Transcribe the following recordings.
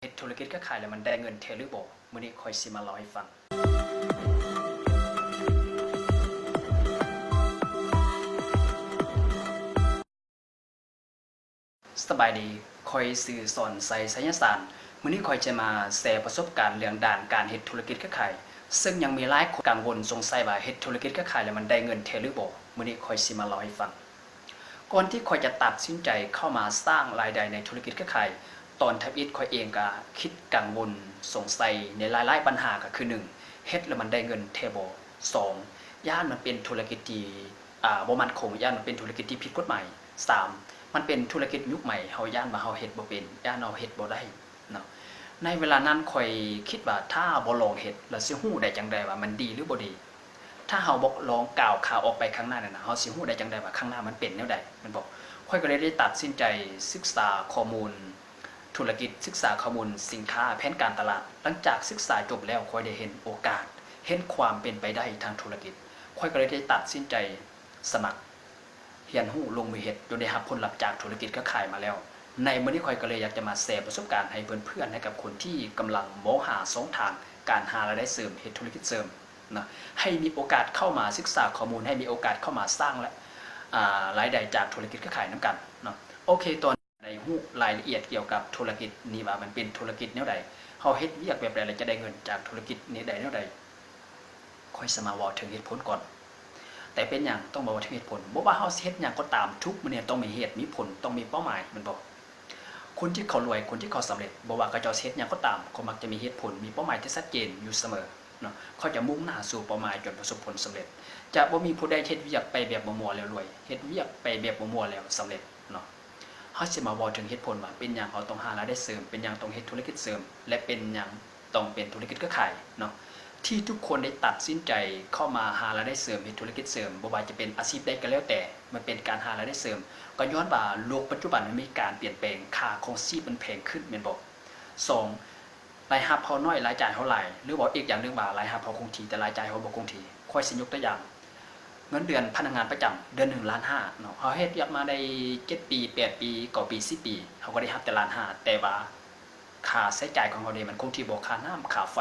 ເຮັດທຸລະກິດຄ້າຂາຍແລ້ວມັນໄດ້ເງິນແທ້ຫຼືບໍ່? ມື້ນີ້ຂ້ອຍຊິມາເລົ່າໃຫ້ຟັງ. ສະບາຍດີ, ຂ້ອຍຊື່ສອນໄຊ ໄຊຍະສານ. ມື້ນີ້ຂ້ອຍຈະມາແຊປະສົບການເລື່ອງດ້ານການເຮັດທຸລະກິດຄ້າຂາຍ, ເຊິ່ງຍັງມີຫຼາຍຄົນກັງວົນສົງໄສວ່າເຮັດທຸລະກິດຄ້າຂາຍແລ້ວມັນໄດ້ເງິນແທ້ຫຼືບໍ່? ມື້ນີ້ຂ້ອຍຊິມາເລົ່າໃຫ້ຟັງ. ກ່ອນທີ່ຂ້ອຍຈະຕັດສິນໃຈເຂົ້າມາສ້າງລາຍໄດ້ໃນທຸລະກິດຄ້າຂາຍ, ຕອນທຳອິດຂ້ອຍເອງກະຄິດກັງວົນສົງໄສໃນຫຼາຍໆບັນຫາ, ກະຄື ໜຶ່ງ ເຮັດແລ້ວມັນໄດ້ເງິນແທ້ບໍ່? ສອງ ຢ້ານມັນເປັນທຸລະກິດທີ່ ອ່າ ບໍ່ໝັ້ນຄົງ, ຢ້ານມັນເປັນທຸລະກິດທີ່ຜິດກົດໝາຍ. ສາມ ມັນເປັນທຸລະກິດຍຸກໃໝ່, ເຮົາຢ້ານວ່າເຮົາເຮັດບໍ່ເປັນ, ຢ້ານເຮົາເຮັດບໍ່ໄດ້ເນາະ. ໃນເວລານັ້ນຂ້ອຍຄິດວ່າ ຖ້າບໍ່ລອງເຮັດ ແລ້ວຊິຮູ້ໄດ້ຈັ່ງໃດວ່າມັນດີຫຼືບໍ່ດີ? ຖ້າເຮົາບໍ່ລອງກ້າວຂາອອກໄປຂ້າງໜ້ານັ້ນນະ, ເຮົາຊິຮູ້ໄດ້ຈັ່ງໃດວ່າຂ້າງໜ້າມັນເປັນແນວໃດ, ແມ່ນບໍ່? ຂ້ອຍກໍເລີຍໄດ້ຕັດສິນໃຈສຶກສາຂໍ້ມູນທຸລະກິດ, ສຶກສາຂໍ້ມູນສິນຄ້າ, ແຜນການຕະຫຼາດ. ຫຼັງຈາກສຶກສາຈົບແລ້ວ, ຂ້ອຍໄດ້ເຫັນໂອກາດ, ເຫັນຄວາມເປັນໄປໄດ້ທາງທຸລະກິດ. ຂ້ອຍກໍເລີຍໄດ້ຕັດສິນໃຈສະໝັກ ຮຽນຮູ້ລົງມືເຮັດ ຈົນໄດ້ຮັບຜົນລັບຈາກທຸລະກິດຄ້າຂາຍມາແລ້ວ. ໃນມື້ນີ້ຂ້ອຍກໍເລີຍຢາກຈະມາແຊປະສົບການໃຫ້ເພື່ອນໆ ໃຫ້ກັບຄົນທີ່ກຳລັງມອງຫາຊ່ອງທາງການຫາລາຍໄດ້ເສີມ, ເຮັດທຸລະກິດເສີມເນາະ, ໃຫ້ມີໂອກາດເຂົ້າມາສຶກສາຂໍ້ມູນ, ໃຫ້ມີໂອກາດເຂົ້າມາສ້າງລາຍ ອາ ລາຍໄດ້ຈາກທຸລະກິດຄ້າຂາຍນຳກັນເນາະ. ໂອເຄ, ຕອນໄດ້ຮູ້ລາຍລະອຽດກ່ຽວກັບທຸລະກິດນີ້ວ່າມັນເປັນທຸລະກິດແນວໃດ, ເຮົາເຮັດວຽກແບບໃດ ແລ້ວຈະໄດ້ເງິນຈາກທຸລະກິດນີ້ໄດ້ແນວໃດ. ຂ້ອຍຊິມາເວົ້າເຖິງເຫດຜົນກ່ອນ. ແຕ່ເປັນຫຍັງຕ້ອງມາເວົ້າເຖິງເຫດຜົນ? ບໍ່ວ່າເຮົາຊິເຮັດຫຍັງກໍຕາມ, ທຸກມື້ນີ້ຕ້ອງມີເຫດມີຜົນ, ຕ້ອງມີເປົ້າໝາຍ, ແມ່ນບໍ່? ຄົນທີ່ເຂົາລວຍ, ຄົນທີ່ເຂົາສຳເລັດ, ບໍ່ວ່າເຂົາເຈົ້າຊິເຮັດຫຍັງກໍຕາມ, ເຂົາມັກຈະມີເຫດຜົນ, ມີເປົ້າໝາຍທີ່ຊັດເຈນຢູ່ສະເໝີເນາະ. ເຂົາຈະມຸ່ງໜ້າສູ່ເປົ້າໝາຍຈົນປະສົບຜົນສຳເລັດ. ຈະບໍ່ມີຜູ້ໃດເຮັດວຽກໄປແບບມົວໆແລ້ວລວຍ, ເຮັດວຽກໄປແບບມົວໆແລ້ວສຳເລັດເນາະ. ເຮົາຊິມາເວົ້າເຖິງເຫດຜົນວ່າເປັນຫຍັງເຮົາຕ້ອງຫາລາຍໄດ້ເສີມ, ເປັນຫຍັງຕ້ອງເຮັດທຸລະກິດເສີມ ແລະ ເປັນຫຍັງຕ້ອງເປັນທຸລະກິດເຄືອຂ່າຍເນາະ. ທີ່ທຸກຄົນໄດ້ຕັດສິນໃຈເຂົ້າມາຫາລາຍໄດ້ເສີມ, ເຮັດທຸລະກິດເສີມ, ບໍ່ວ່າຈະເປັນອາຊີບໃດກໍແລ້ວແຕ່, ມັນເປັນການຫາລາຍໄດ້ເສີມ, ກໍຍ້ອນວ່າໂລກປັດຈຸບັນມັນມີການປ່ຽນແປງ, ຄ່າຄອງຊີບມັນແພງຂຶ້ນ, ແມ່ນບໍ່? ສອງ ລາຍຮັບເຮົາໜ້ອຍ, ລາຍຈ່າຍເຮົາຫຼາຍ, ຫຼື ເວົ້າອີກຢ່າງໜຶ່ງວ່າ ລາຍຮັບເຮົາຄົງທີ່ ແຕ່ລາຍຈ່າຍເຮົາບໍ່ຄົງທີ່. ຂ້ອຍຊິຍົກຕົວຢ່າງ, ເງິນເດືອນພະນັກງານປະຈຳເດືອນໜຶ່ງລ້ານຫ້າເນາະ, ເຮົາເຮັດວຽກມາໄດ້ເຈັດປີ ແປດປີ ເກົ້າປີ ສິບປີ ເຮົາກໍໄດ້ຮັບແຕ່ລ້ານຫ້າ, ແຕ່ວ່າຄ່າໃຊ້ຈ່າຍຂອງເຮົາເດ ມັນຄົງທີ່ບໍ່? ຄ່ານ້ຳ ຄ່າໄຟ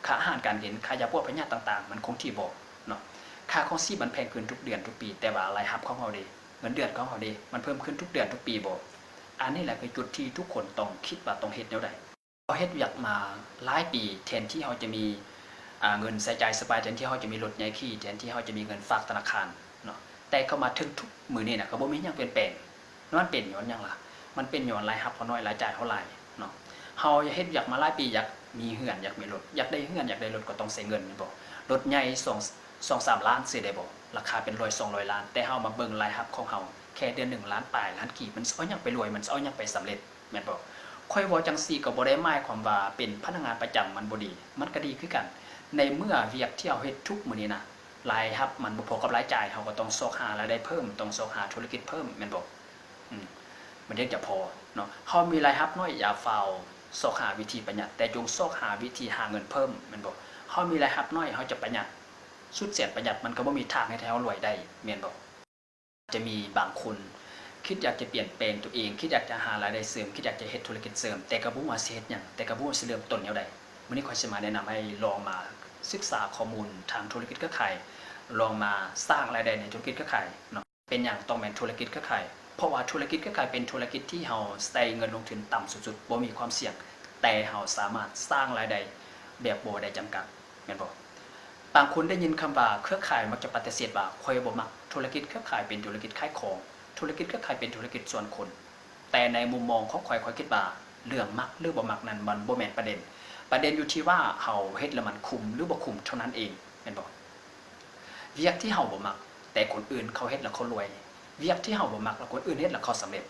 ຄ່າອາຫານການກິນ ຄ່າຢາປົວພະຍາດຕ່າງໆ ມັນຄົງທີ່ບໍ່ເນາະ? ຄ່າຄອງຊີບມັນແພງຂຶ້ນທຸກເດືອນທຸກປີ, ແຕ່ວ່າລາຍຮັບຂອງເຮົາເດ ເງິນເດືອນຂອງເຮົາເດ ມັນເພີ່ມຂຶ້ນທຸກເດືອນທຸກປີບໍ່? ອັນນີ້ແຫຼະຄືຈຸດທີ່ທຸກຄົນຕ້ອງຄິດວ່າຕ້ອງເຮັດແນວໃດ. ເຮົາເຮັດວຽກມາຫຼາຍປີ, ແທນທີ່ເຮົາຈະມີ ອາ ເງິນໃຊ້ຈ່າຍສະບາຍ, ແທນທີ່ເຮົາຈະມີລົດໃຫຍ່ຂີ່, ແທນທີ່ເຮົາຈະມີເງິນຝາກທະນາຄານເນາະ, ແຕ່ເຂົ້າມາເຖິງທຸກມື້ນີ້ນະ ກໍບໍ່ມີຫຍັງປ່ຽນແປງ. ມັນເປັນຍ້ອນຫຍັງລະ? ມັນເປັນຍ້ອນລາຍຮັບເຮົາໜ້ອຍ, ລາຍຈ່າຍເຮົາຫຼາຍເນາະ. ເຮົາເຮັດວຽກມາຫຼາຍປີ, ຢາກມີເຮືອນ, ຢາກມີລົດ, ຢາກໄດ້ເຮືອນ, ຢາກໄດ້ລົດ ກໍຕ້ອງໃຊ້ເງິນ, ແມ່ນບໍ່? ລົດໃຫຍ່ສອງ ສອງສາມລ້ານຊື້ໄດ້ບໍ່? ລາຄາເປັນຮ້ອຍສອງຮ້ອຍລ້ານ, ແຕ່ເຮົາມາເບິ່ງລາຍຮັບຂອງເຮົາແຄ່ເດືອນໜຶ່ງລ້ານປາຍລ້ານກີບ, ມັນຊິເອົາຫຍັງໄປລວຍ? ມັນຊິເອົາຫຍັງໄປສຳເລັດ? ແມ່ນບໍ່? ຂ້ອຍເວົ້າຈັ່ງຊີ້ກໍບໍ່ໄດ້ໝາຍຄວາມວ່າເປັນພະນັກງານປະຈຳມັນບໍ່ດີ, ມັນກໍດີຄືກັນ. ໃນເມື່ອວຽກທີ່ເຮົາເຮັດທຸກມື້ນີ້ນະ ລາຍຮັບມັນບໍ່ພໍກັບລາຍຈ່າຍ, ເຮົາກໍຕ້ອງຊອກຫາລາຍໄດ້ເພີ່ມ, ຕ້ອງຊອກຫາທຸລະກິດເພີ່ມ, ແມ່ນບໍ່? ອືມ ມັນຈຶ່ງຈະພໍເນາະ. ເຮົາມີລາຍຮັບໜ້ອຍ, ຢ່າຟ້າວຊອກຫາວິທີປະຢັດ, ແຕ່ຈົ່ງຊອກຫາວິທີຫາເງິນເພີ່ມ, ແມ່ນບໍ່? ເຮົາມີລາຍຮັບໜ້ອຍ, ເຮົາຈະປະຢັດ, ສຸດແສນປະຢັດ, ມັນກໍບໍ່ມີທາງເຮັດໃຫ້ເຮົາລວຍໄດ້, ແມ່ນບໍ່? ຈະມີບາງຄົນຄິດຢາກຈະປ່ຽນແປງຕົວເອງ, ຄິດຢາກຈະຫາລາຍໄດ້ເສີມ, ຄິດຢາກຈະເຮັດທຸລະກິດເສີມ, ແຕ່ກໍບໍ່ຮູ້ວ່າຊິເຮັດຫຍັງ, ແຕ່ກໍບໍ່ຮູ້ວ່າຊິເລີ່ມຕົ້ນແນວໃດ. ມື້ນີ້ຂ້ອຍຊິມາແນະນຳໃຫ້ລອງມາສຶກສາຂໍ້ມູນທາງທຸລະກິດເຄືອຂ່າຍ, ລອງມາສ້າງລາຍໄດ້ໃນທຸລະກິດເຄືອຂ່າຍເນາະ. ເປັນຫຍັງຕ້ອງແມ່ນທຸລະກິດເຄືອຂ່າຍ? ເພາະວ່າທຸລະກິດເຄືອຂ່າຍເປັນທຸລະກິດທີ່ເຮົາໃສ່ເງິນລົງທຶນຕ່ຳສຸດໆ, ບໍ່ມີຄວາມສ່ຽງ, ແຕ່ເຮົາສາມາດສ້າງລາຍໄດ້ແບບບໍ່ໄດ້ຈຳກັດ. ແມ່ນບໍ່? ບາງຄົນໄດ້ຍິນຄຳວ່າເຄືອຂ່າຍມັກຈະປະຕິເສດວ່າ ຂ້ອຍບໍ່ມັກ. ທຸລະກິດເຄືອຂ່າຍເປັນທຸລະກິດຂາຍຂອງ, ທຸລະກິດເຄືອຂ່າຍເປັນທຸລະກິດສ່ວນຄົນ. ແຕ່ໃນມຸມມອງຂອງຂ້ອຍ, ຂ້ອຍຄິດວ່າເລື່ອງມັກ ຫຼື ບໍ່ມັກນັ້ນມັນບໍ່ແມ່ນປະເດັນ. ປະເດັນຢູ່ທີ່ວ່າເຮົາເຮັດແລ້ວມັນຄຸ້ມ ຫຼື ບໍ່ຄຸ້ມເທົ່ານັ້ນເອງ, ແມ່ນບໍ່? ວຽກທີ່ເຮົາບໍ່ມັກ ແຕ່ຄົນອື່ນເຂົາເຮັດແລ້ວເຂົາລວຍ, ວຽກທີ່ເຮົາບໍ່ມັກ ແລ້ວຄົນອື່ນເຮັດແລ້ວເຂົາສຳເລັດ.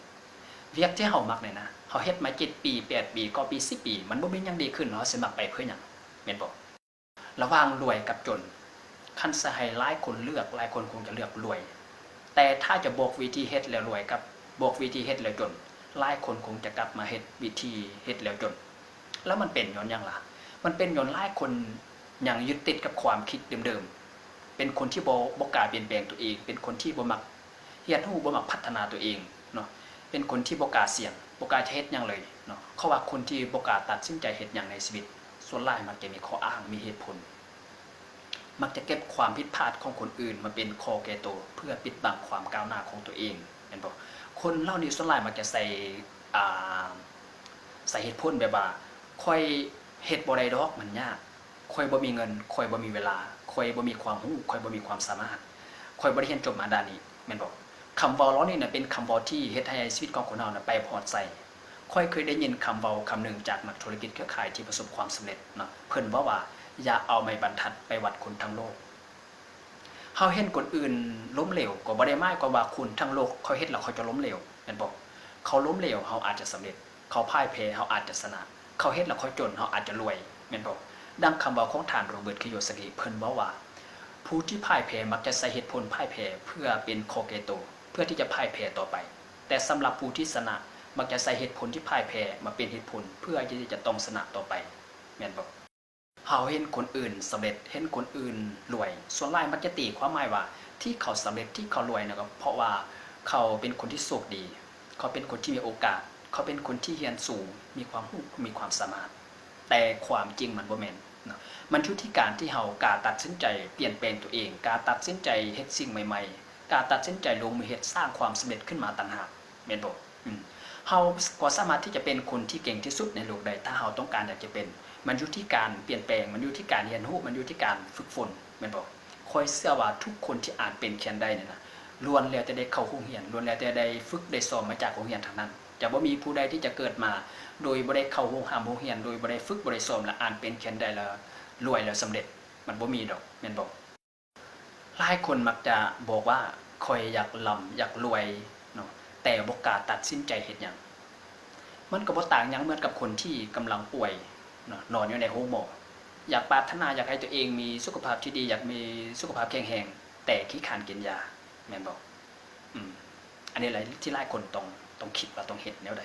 ວຽກທີ່ເຮົາມັກນີ້ນະ ເຮົາເຮັດມາເຈັດປີ ແປດປີ ເກົ້າປີ ສິບປີ ມັນບໍ່ມີຫຍັງດີຂຶ້ນ, ເຮົາຊິມັກໄປເພື່ອຫຍັງ? ແມ່ນບໍ່? ລະຫວ່າງລວຍກັບຈົນ, ຄັນຊິໃຫ້ຫຼາຍຄົນເລືອກ, ຫຼາຍຄົນຄົງຈະເລືອກລວຍ. ແຕ່ຖ້າຈະບອກວິທີເຮັດແລ້ວລວຍກັບບອກວິທີເຮັດແລ້ວຈົນ, ຫຼາຍຄົນຄົງຈະກັບມາເຮັດວິທີເຮັດແລ້ວຈົນ. ແລ້ວມັນເປັນຍ້ອນຫຍັງລະ? ມັນເປັນຍ້ອນຫຼາຍຄົນຍັງຍຶດຕິດກັບຄວາມຄິດເດີມໆ, ເປັນຄົນທີ່ບໍ່, ບໍ່ກ້າປ່ຽນແປງຕົວເອງ, ເປັນຄົນທີ່ບໍ່ມັກຮຽນຮູ້, ບໍ່ມັກພັດທະນາຕົວເອງເນາະ, ເປັນຄົນທີ່ບໍ່ກ້າສ່ຽງ, ບໍ່ກ້າຈະເຮັດຫຍັງເລີຍ. ເນາະ ເພາະວ່າຄົນທີ່ບໍ່ກ້າຕັດສິນໃຈເຮັດຫຍັງໃນຊີວິດ ສ່ວນຫຼາຍມັກຈະມີຂໍ້ອ້າງ ມີເຫດຜົນ ມັກຈະເກັບຄວາມຜິດພາດຂອງຄົນອື່ນມາເປັນຂໍ້ແກ້ໂຕ ເພື່ອປິດບັງຄວາມກ້າວໜ້າຂອງຕົວເອງ ແມ່ນບໍ່? ຄົນເຫຼົ່ານີ້ສ່ວນຫຼາຍມັກຈະໃສ່ ອ່າ ໃສ່ເຫດຜົນແບບວ່າ ຂ້ອຍເຮັດບໍ່ໄດ້ດອກ ມັນຍາກ ຂ້ອຍບໍ່ມີເງິນ ຂ້ອຍບໍ່ມີເວລາ ຂ້ອຍບໍ່ມີຄວາມຮູ້ ຂ້ອຍບໍ່ມີຄວາມສາມາດ ຂ້ອຍບໍ່ໄດ້ຮຽນຈົບມາດ້ານນີ້ ແມ່ນບໍ່? ຄຳເວົ້າເຫຼົ່ານີ້ນະ ເປັນຄຳເວົ້າທີ່ເຮັດໃຫ້ຊີວິດຂອງຄົນເຮົານະໄປບໍ່ຮອດໃສ. ຂ້ອຍເຄີຍໄດ້ຍິນຄຳເວົ້າຄຳໜຶ່ງຈາກນັກທຸລະກິດເຄືອຂ່າຍທີ່ປະສົບຄວາມສຳເລັດເນາະ ເພິ່ນເວົ້າວ່າ ຢ່າເອົາໄມ້ບັນທັດໄປວັດຄົນທັງໂລກ. ເຮົາເຫັນຄົນອື່ນລົ້ມເຫຼວ ກໍບໍ່ໄດ້ໝາຍຄວາມວ່າຄົນທັງໂລກເຂົາເຮັດແລ້ວເຂົາຈະລົ້ມເຫຼວ ແມ່ນບໍ່? ເຂົາລົ້ມເຫຼວ ເຮົາອາດຈະສຳເລັດ ເຂົາພ່າຍແພ້ ເຮົາອາດຈະຊະນະ ເຂົາເຮັດແລ້ວເຂົາຈົນ ເຮົາອາດຈະລວຍ ແມ່ນບໍ່? ດັ່ງຄຳເວົ້າຂອງທ່ານ ໂຣເບີດ ຄິໂຍຊາກິ ເພິ່ນເວົ້າວ່າ ຜູ້ທີ່ພ່າຍແພ້ມັກຈະໃຊ້ເຫດຜົນພ່າຍແພ້ເພື່ອເປັນຂໍ້ແກ້ໂຕ ເພື່ອທີ່ຈະພ່າຍແພ້ຕໍ່ໄປ ແຕ່ສຳລັບຜູ້ທີ່ຊະນະ ມັກຈະໃຊ້ເຫດຜົນທີ່ພ່າຍແພ້ມາເປັນເຫດຜົນເພື່ອທີ່ຈະຕ້ອງຊະນະຕໍ່ໄປ ແມ່ນບໍ່? ເຮົາເຫັນຄົນອື່ນສຳເລັດ ເຫັນຄົນອື່ນລວຍ ສ່ວນຫຼາຍມັກຈະຕີຄວາມໝາຍວ່າ ທີ່ເຂົາສຳເລັດ ທີ່ເຂົາລວຍນະ ກໍເພາະວ່າເຂົາເປັນຄົນທີ່ໂຊກດີ ເຂົາເປັນຄົນທີ່ມີໂອກາດ ເຂົາເປັນຄົນທີ່ຮຽນສູງ ມີຄວາມຮູ້ ມີຄວາມສາມາດ ແຕ່ຄວາມຈິງມັນບໍ່ແມ່ນເນາະ ມັນຢູ່ທີ່ການທີ່ເຮົາກ້າຕັດສິນໃຈປ່ຽນແປງຕົວເອງ ກ້າຕັດສິນໃຈເຮັດສິ່ງໃໝ່ໆ ກ້າຕັດສິນໃຈລົງມືເຮັດ ສ້າງຄວາມສຳເລັດຂຶ້ນມາຕ່າງຫາກ ແມ່ນບໍ່? ອືມ ເຮົາກໍສາມາດທີ່ຈະເປັນຄົນທີ່ເກັ່ງທີ່ສຸດໃນໂລກໄດ້ ຖ້າເຮົາຕ້ອງການຢາກຈະເປັນ. ມັນຢູ່ທີ່ການປ່ຽນແປງ ມັນຢູ່ທີ່ການຮຽນຮູ້ ມັນຢູ່ທີ່ການຝຶກຝົນ ແມ່ນບໍ່? ຂ້ອຍເຊື່ອວ່າທຸກຄົນທີ່ອ່ານເປັນຂຽນໄດ້ນີ້ນະ ລ້ວນແລ້ວແຕ່ໄດ້ເຂົ້າໂຮງຮຽນ ລ້ວນແລ້ວແຕ່ໄດ້ຝຶກໄດ້ຊ້ອມມາຈາກໂຮງຮຽນທັງນັ້ນ. ຈະບໍ່ມີຜູ້ໃດທີ່ຈະເກີດມາໂດຍບໍ່ໄດ້ເຂົ້າໂຮງຮ່ຳໂຮງຮຽນ ໂດຍບໍ່ໄດ້ຝຶກບໍ່ໄດ້ຊ້ອມ ແລະ ອ່ານເປັນຂຽນໄດ້ ແລ້ວລວຍ ແລ້ວສຳເລັດ ມັນບໍ່ມີດອກ ແມ່ນບໍ່? ຫຼາຍຄົນມັກຈະບອກວ່າ ຂ້ອຍຢາກລ່ຳ ຢາກລວຍເນາະ ແຕ່ບໍ່ກ້າຕັດສິນໃຈເຮັດຫຍັງ. ມັນກໍບໍ່ຕ່າງຫຍັງເໝືອນກັບຄົນທີ່ກຳລັງປ່ວຍເນາະ ນອນຢູ່ໃນໂຮງໝໍ ຢາກປາດຖະໜາຢາກໃຫ້ຕົວເອງມີສຸຂະພາບທີ່ດີ ຢາກມີສຸຂະພາບແຂງແຮງ ແຕ່ຂີ້ຄ້ານກິນຢາ ແມ່ນບໍ່? ອືມ ອັນນີ້ແຫຼະທີ່ຫຼາຍຄົນຕ້ອງ ຕ້ອງຄິດວ່າຕ້ອງເຮັດແນວໃດ.